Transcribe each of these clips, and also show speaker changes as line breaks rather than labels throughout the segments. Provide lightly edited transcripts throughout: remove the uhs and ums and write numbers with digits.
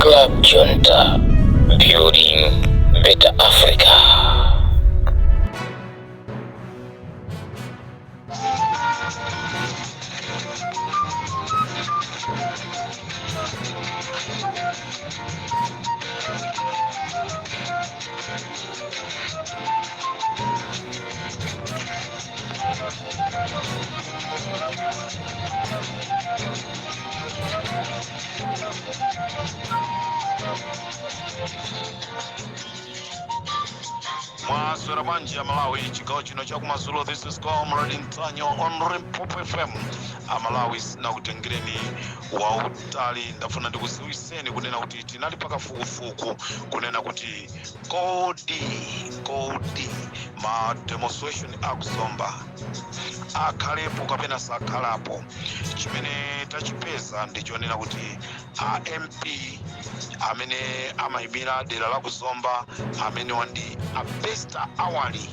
Club Junta, building better Africa.
Mwaswera bwanji Amalawi chigawo chino chakumadzulo? This is Comrade Ntanyiwa on Limpopo FM. Amalawi, sinakutengereni wautali, ndafuna ndikuziwiseni kunena kuti tinali pakafukufuku kunena kuti kodi ma demonstration akuzomba akhalepo kapena sakhalapo? Chimene tachipeza ndichonena kuti a MP amene amayimira dera la kuzomba, amenewa ndi a Bester Awali,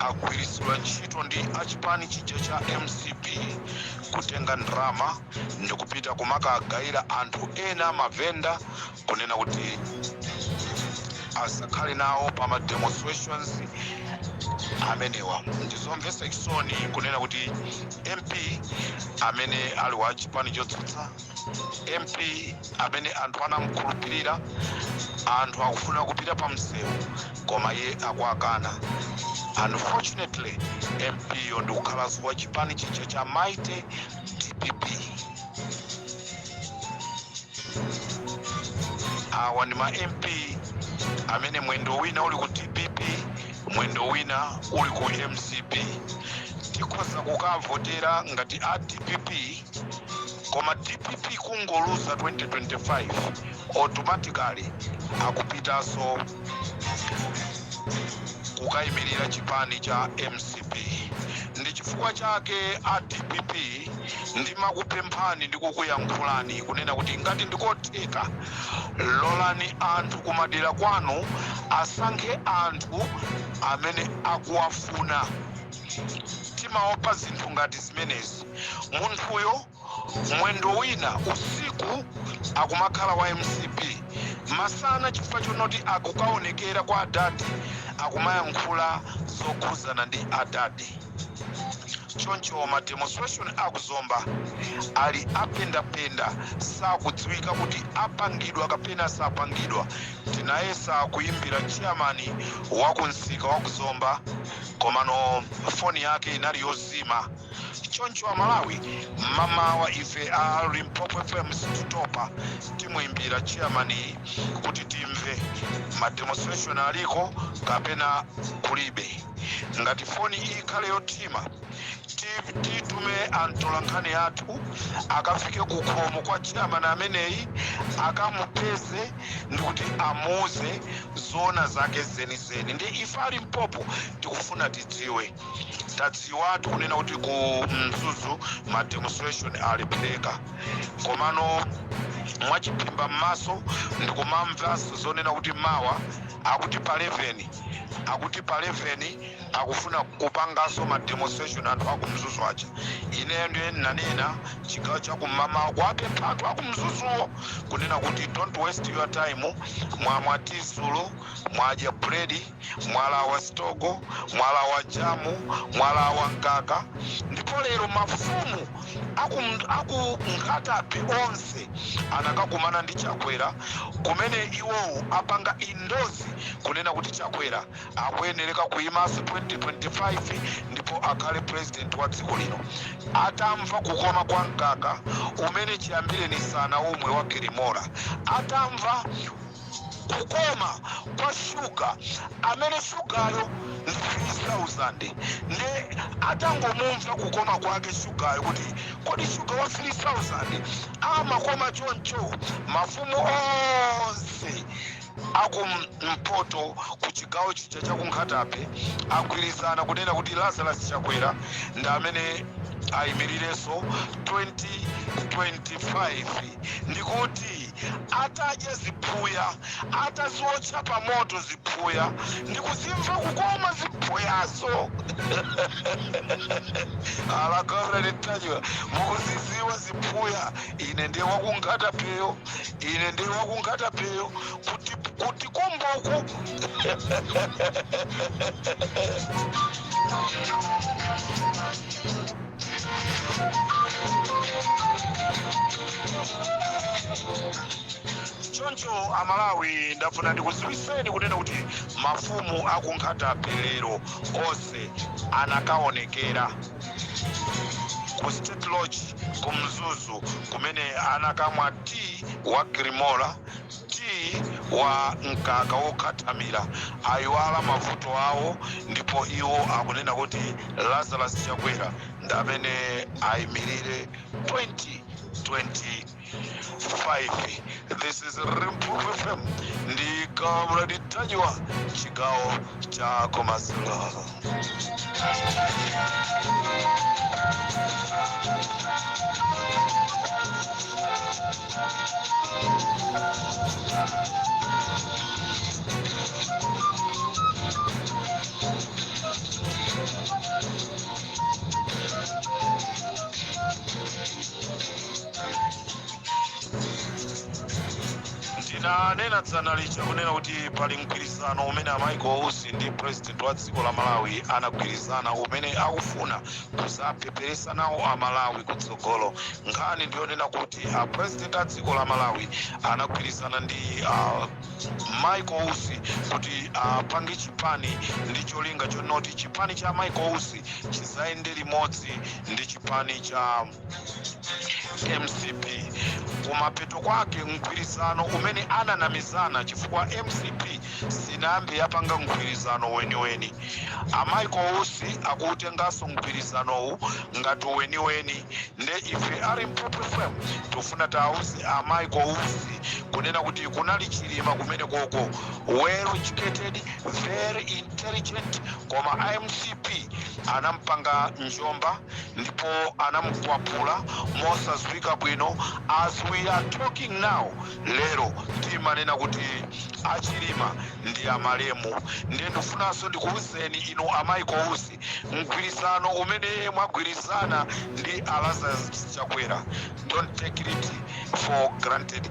agwiritsidwa ntchito ndi achipani chija cha MCP kutenga ndalama ndikupita kumakagayira anthu ena, mavenda, kunena kuti asakhale nawo pa ma demonstrations amenewa. Ndizomvetsa chisoni kunena kuti MP amene ali wa chipani chotsutsa, MP amene anthu anamkhulupirira, anthu akufuna kupita pa msewu koma iye akuakana. Unfortunately, MP yo ndikukhalanso wa chipani chija cha mighty DPP. Awa ndi ma MP amene mwendo wina uli ku DPP, mwendo wina uli ku MCP. Tikhoza kukavotera ngati a DPP, koma DPP kungoluza 2025, automatically akupitanso kukayimirira chipani cha MCP. Ndi chifukwa chake a DPP ndimakupemphani ndi kukuyankhulani kunena kuti ngati ndikotheka, lolani anthu kumadera kwanu asankhe anthu amene akuwafuna. Timaopa zinthu ngati zimenezi. Munthuyo mwendo wina usiku akumakhala wa MCP, masana chifukwa chonoti akukaonekera kwa adadi akumayankhula zokhuzana ndi adadi. Choncho ma demonstration akuzomba ali apendapenda, sakudziwika kuti apangidwa kapena sapangidwa. Tinayesa kuyimbira chairman wa kumsika wa kuzomba, komano foni yake inali yozima. Choncho Amalawi, mmamawa ife a Limpopo FM sititopa, timuimbira chairman kuti timve ma demonstration aliko kapena kulibe. Ngati foni ikhale yothima, titume antolankhani athu akafike kukhomo kwa chairman ameneyi, akamupeze ndikuti amuuze zoona zake zenizeni. Ndi ife a Limpopo tikufuna tidziwe. Tadziwatu kunena kuti ku Mzuzu ma demonstration alephereka, komano mwachiphimba m'maso ndikumamvanso zonena kuti mawa akuti pa 11, akuti pa 11 akufuna kupanganso ma demonstration anthu aku Mzuzu aja. Ineyo ndiye nanena chigawo chakum'mamawa kuwapempha anthu aku Mzuzuwo kunena kuti don't waste your time. Mwamwa tizulo, mwadya buledi, mwalawa stogo, mwalawa jamu, mwalawa mkaka. Ndipo lero mafumu aku Nkhata Bay onse anakakumana ndi Chakwera, kumene iwowo apanga endorse kunena kuti Chakwera akuyenereka kuyimanso 2025 ndipo akhale president wa dziko lino. Atamva kukoma kwa mkaka umene chiyambireni sanaumwe wa Kilimora, atamva kukoma kwa shuga amene shugayo ndi 3000, nde atangomumva kukoma kwake shugayo kuti kodi shuga wa 3000 amakoma choncho, mafumu onse akumpoto ku chigawo chija cha ku Nkhata Bay agwirizana kunena kuti Lazarus Chakwera ndi amene Ayimirirenso 2025. Ndikuti atadya ziphuya, ataziotcha pa moto ziphuya, ndikuzimva kukoma ziphuyazo. Ala Ntanyiwa, mukuziziwa ziphuya? Ine ndiye wakunkhata peyo, ine ndiye wakunkhata peyo kuti komboku. Choncho Amalawi, ndafuna ndikuziwiseni kunena kuti mafumu akunkhata lero onse anakaonekera ku State Lodge ku Mzuzu, kumene anakamwa tea wa Cremora, tea wa mkaka wokhathamira. Ayiwala mavuto awo, ndipo iwo akunena kuti Lazarus Chakwera ndi amene ayimirire 2025. This is Limpopo FM ndi Comrade Ntanyiwa, chigawo cha kumadzulo. Ndinanena dzana lija kunena kuti pali mgwirizano umene a Michael Usi ndi president wa dziko la Malawi anagwirizana, umene akufuna kuzapeperesa nawo Amalawi kutsogolo. Nkhani ndiyonena kuti a president a dziko la Malawi anagwirizana ndi Michael Usi kuti apange chipani ndi cholinga chonoti chipani cha Michael Usi chizayende limodzi ndi chipani cha MCP. Kumapeto kwake mgwirizano umene ananamizana, chifukwa MCP sinayambe yapanga mgwirizano weniweni. A Michael Usi akuutenganso mgwirizanowu ngati weniweni. Nde ife a Limpopo FM tifuna tiauze a Michael Usi kunena kuti kunali Chilima kumene koko, well educated, very intelligent, koma a MCP anampanga njomba ndipo anamukwapula mosadziwika bwino. As we are talking now, lero timanena kuti achilima ndi amalemu. Ndiye ndifunanso ndikuwuzeni inu a Michael Usi, mgwirizano umene mwagwirizana ndi a Lazarus Chakwera, don't take it for granted.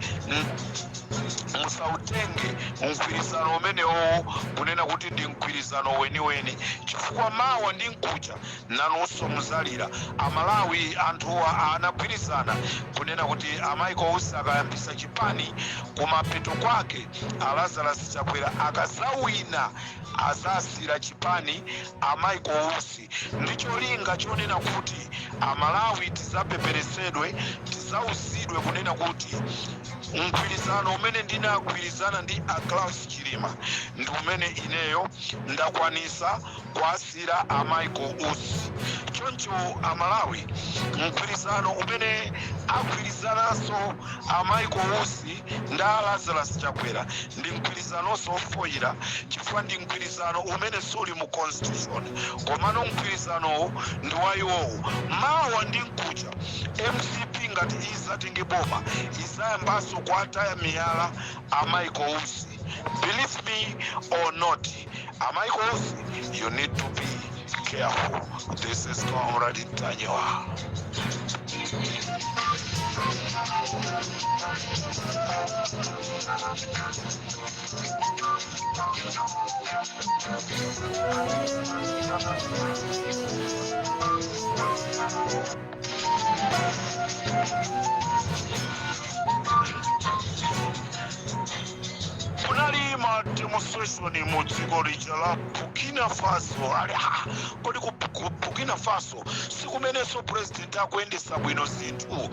Musautenge mgwirizano umenewo kunena kuti ndi mgwirizano weniweni, chifukwa mawa ndi mkucha nanunso muzalira. Amalawi, anthuwa anagwirizana kunena kuti a Michael Usi akayambisa chipani, kumapeto kwake a Lazarus Chakwera akazawina azasira chipani a Michael Usi, ndi cholinga chonena kuti Amalawi tizapeperesedwe, tizauzidwe kunena kuti mgwirizano umene ndinagwirizana ndi a Klaus Chilima ndi umene ineyo ndakwanisa kuwasira a Michael Usi. Choncho Amalawi, mgwirizano umene agwirizananso a Michael Usi ndi a Lazarus Chakwera ndi mgwirizanonso ofoyira, chifukwa ndi mgwirizano umene suli mu constitution, komano mgwirizanowu ndi wa iwowo. Mawa ndi mkucha MCP ngati izatenge boma, izayambanso kuwataya miyala a Michael Usi. Believe me or not, a Michael Usi, you need to be careful. This is Comrade Ntanyiwa. Kunali ma demonstration mu dziko lija la Burkina Faso. Ali ha, kodi ku Burkina Faso sikumenenso president akuyendesa bwino zinthu?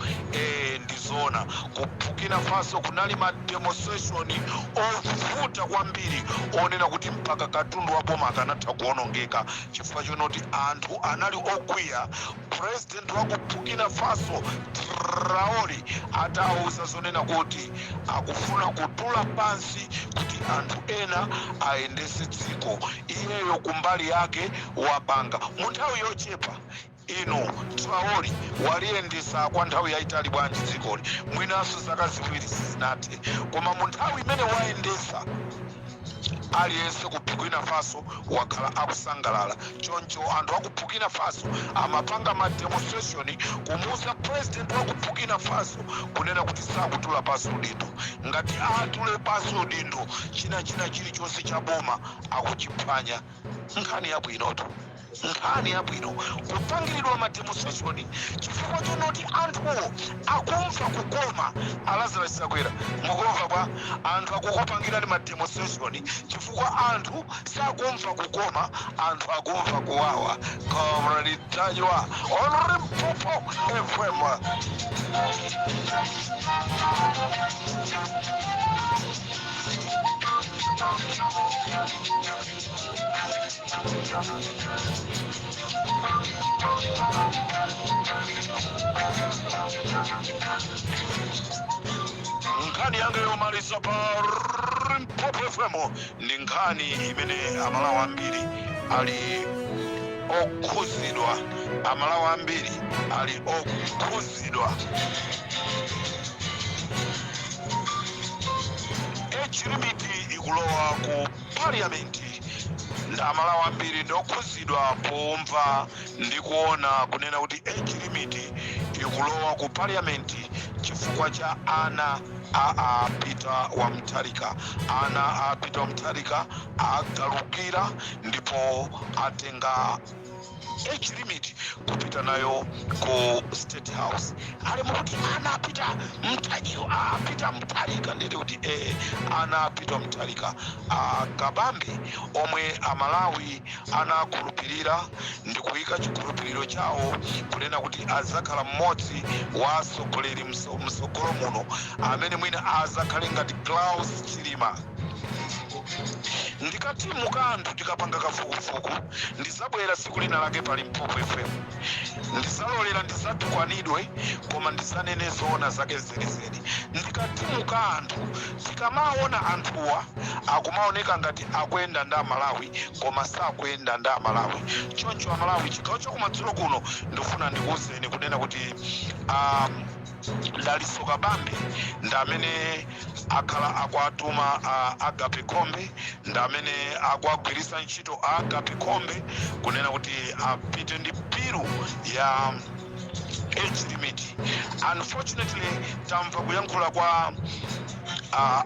Ndizona, ku Burkina Faso kunali ma demonstration ovuta kwambiri, onena kuti mpaka katundu wa boma akanatha kuonongeka, chifukwa chonoti anthu anali okwiya. President wa ku Burkina Faso Traore atawuza zonena kuti akufuna kutula pansi kuti anthu ena ayendese dziko, iyeyo kumbali yake wapanga mu nthawi yochepa. Inu, Traore waliyendesa kwa nthawi yayitali bwanji dzikoli? Mwinanso zaka 2 sizinathe, koma mu nthawi imene wayendesa, aliyense ku Burkina Faso wakhala akusangalala. Choncho anthu aku Burkina Faso amapanga ma demonstration kumuuza president wa ku Burkina Faso kunena kuti sakutula pasi udindo. Ngati atule pasi udindo, china china chilichonse cha boma akuchiphwanya. Nkhani yabwinotu, nkhani yabwino kupangiridwa ma demonstration chifukwa chonoti anthuwo akumva kukoma. Alazarus Chakwera, mukumva bwa? Anthu akukupangirani ma demonstration chifukwa anthu sakumva kukoma, anthu akumva kuwawa. Comrade Ntanyiwa on Limpopo FM. Nkhani yanga yomaliza pa Limpopo FM ndi nkhani imene Amalawi ambiri ali okhuzidwa, Amalawi ambiri ali okhuzidwa. Age limit ikulowa ku parliament. Ndi Amalawi ambiri ndi okhuzidwa pomva ndi kuona kunena kuti age limit ikulowa ku parliament chifukwa cha ana a Peter wa Mutharika. Ana a Peter wa Mutharika agalukira ndipo atenga age limit kupita nayo ku State House. Ali mukuti ana a Peter Mtanyiwa, a Peter Mutharika, nditi kuti ana a Peter Mutharika, Akabambe omwe Amalawi anakhulupirira ndi kuyika chikhulupiriro chawo kunena kuti azakhala mmodzi wa atsogoleri msogolo muno, amene mwina azakhale ngati Klaus Chilima. Ndikatimu ka anthu tikapanga kafukufuku, ndizabwera tsiku lina lake pa Limpopo FM, ndizalolera ndizatukwanidwe, koma ndizanene zoona zake zenizeni. Ndikatimu ka anthu tikamaona anthuwa akumaoneka ngati akuyenda ndi Amalawi, koma sakuyenda ndi Amalawi. Choncho Amalawi, chigawo chakumadzulo kuno ndifuna ndikuwuzeni kunena kuti Dalitso Kabambe ndi amene akhala akuatuma a Agape Khombe, ndi amene akuagwiritsa ntchito a Agape Khombe kunena kuti apite ndi bill ya age limit. Unfortunately, tamva kuyankhula kwa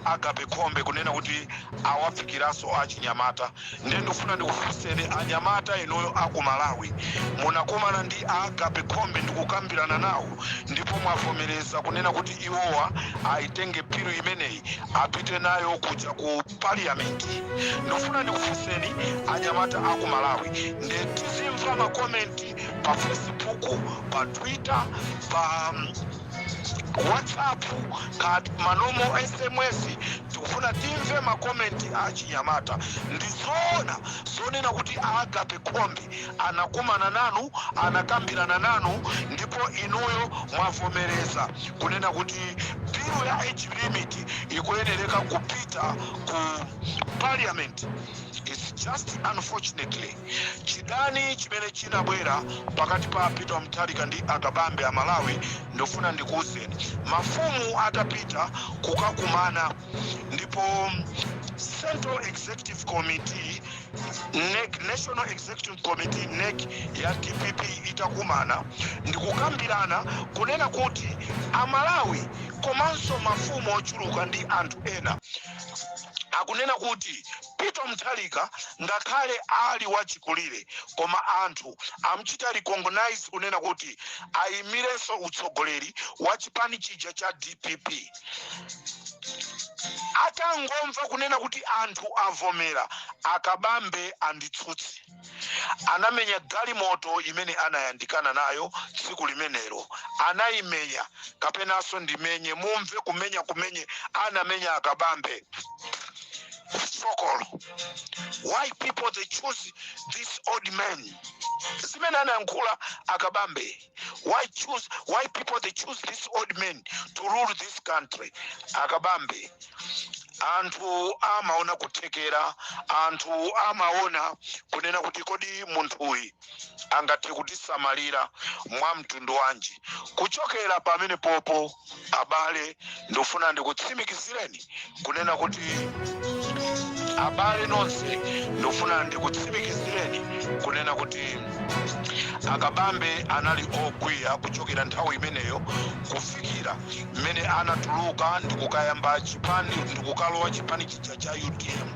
Agape Khombe kunena kuti awafikiranso achinyamata. Ndiye ndikufuna ndikufunseni anyamata inuyo aku Malawi, munakumana ndi Agape Khombe ndikukambirana nawo ndipo mwavomereza kunena kuti iwowa aitenge bill imeneyi apite nayo kuja ku parliament? Ndikufuna ndikufunseni anyamata aku Malawi, nde tizimva ma comment pa Facebook, pa Twitter, pa WhatsApp, ka ma normal SMS. Tikufuna timve ma comment a chinyamata. Ndizoona zonena kuti Agape Khombe anakumana nanu, anakambirana nanu, ndipo inuyo mwavomereza kunena kuti bill ya age limit ikuyenereka kupita ku parliament? It's just unfortunately chidani chimene chinabwera pakati pa Peter Mutharika ndi Akabambe. Amalawi, ndofuna ndikuwuzeni, mafumu atapita kukakumana ndipo Central Executive Committee, NEC, National Executive Committee, NEC ya DPP itakumana ndikukambirana kunena kuti Amalawi komanso mafumu ochuluka ndi anthu ena akunena kuti Peter Mutharika ngakhale ali wachikulire, koma anthu amuchita recognize kunena kuti ayimirenso utsogoleri wa chipani chija cha DPP. Atangomva kunena kuti anthu avomera, Akabambe anditsutse, anamenya galimoto imene anayandikana nayo tsiku limenelo, anayimenya. Kapenanso ndimenye mumve kumenya kumenye anamenya Akabambe fokolo. "Why people they choose this old man?" Zimene anayankhula Akabambe, Why people they choose this old man to rule this country?" Akabambe Anthu amaona kuthekera, anthu amaona kunena kuti kodi munthuyi angathe kutisamalira mwa mtundu wanji? Kuchokera pamene popo, abale, ndikufuna ndikutsimikizireni kunena kuti, abale nonse, ndikufuna ndikutsimikizireni kunena kuti Akabambe anali okwiya kuchokera nthawi imeneyo kufikira mmene anatuluka ndikukayamba chipani, ndikukalowa chipani chija cha UTM.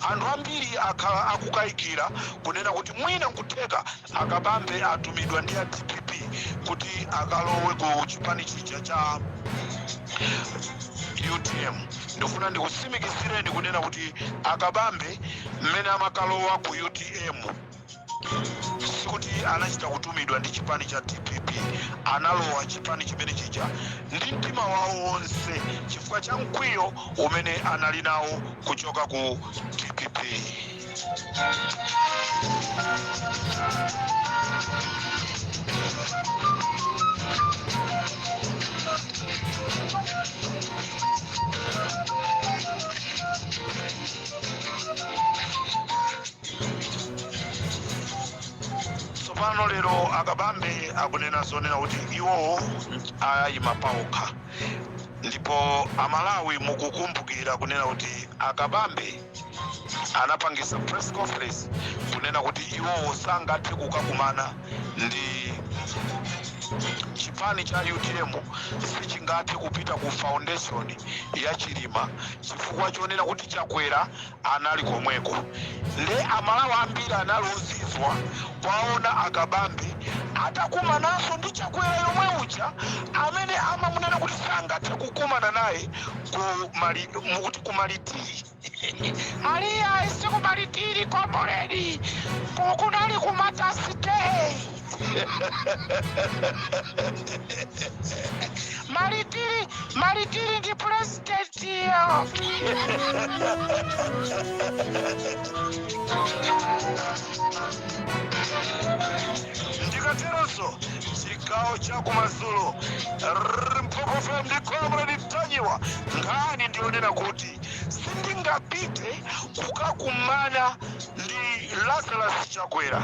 Anthu ambiri akhala akukayikira kunena kuti mwina nkutheka Akabambe atumidwa ndi a DPP kuti akalowe ku chipani chija cha UTM. Ndikufuna ndikutsimikizireni kunena kuti Akabambe mmene amakalowa ku UTM sikuti anachita kutumidwa ndi chipani cha DPP. Analowa chipani chimene chija ndi mtima wawo wonse chifukwa cha mkwiyo umene anali nawo kuchoka ku DPP. Tsopano lero Akabambe akunena zonena kuti iwowo ayima paokha, ndipo Amalawi mukukumbukira kunena kuti Akabambe anapangisa press conference kunena kuti iwowo sangathe kukakumana ndi chipani cha UTM, sichingathe kupita ku foundation ya Chilima chifukwa chonena kuti Chakwera anali komweko. Nde Amalawi ambiri anali ozizwa kwaona Akabambe atakumananso ndi Chakwera yomwe uja amene amamunena kuti sangathe kukumana naye ku mali, mukuti kumalitiri aliya, sikumalitiri komoleni, kunali ku Martyrs Day. Malitiri, malitiri ndi presidentiyo. Ndikateronso chigawo cha kumadzulo, Limpopo FM ndi Comrade Ntanyiwa. Nkhani ndiyonena kuti sindingapite kukakumana ndi Lazarus Chakwera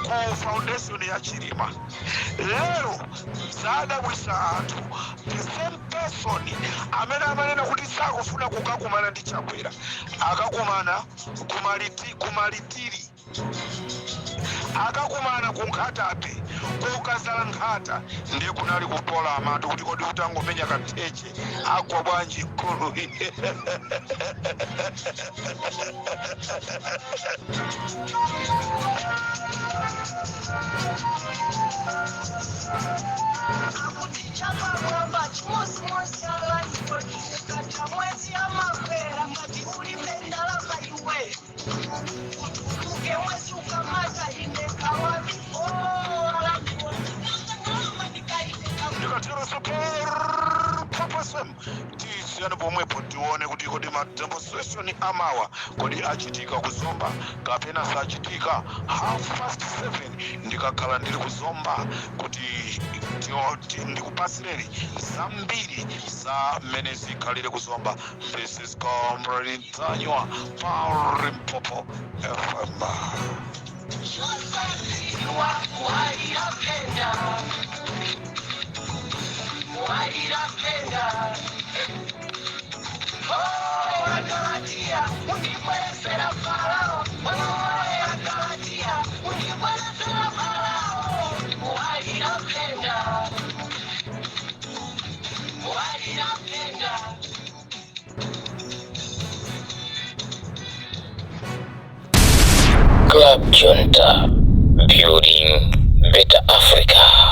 ku foundation ya Chilima. Lero zadabwisa anthu, the same person amene amanena kuti sakufuna kukakumana ndi Chakwera akakumana kumalitiri, akakumana ku Nkhata Bay, kokazala nkhata. Ndiye kunali kupola amatu kuti kodi utangomenya katheche agwa bwanji mkulu?
Akuti chapamwamba chimozimozi alandilodi ukatha mwezi amakwera ngati ulibe ndalama iwe utuluke mwezi ukamata ine kawatu alandilodi ndalama ndikaitenga.
Ndikateronso pa FM tisiyane pomwepo, tione kuti kodi ma demonstration amawa kodi achitika kuzomba kapena sachitika. 7:30 ndikakhala ndili kuzomba kuti ndikupasireni zambiri za mmene zikhalire kuzomba. This is Comrade Ntanyiwa pa Limpopo FM.
Chosadziwa walirapenda walirapenda. Oh, Agalatia, undibwerezera Farao. Oh, Agalatia, undibwerezera Farao. Walirapenda walirapenda.
Club Junta, building better Africa.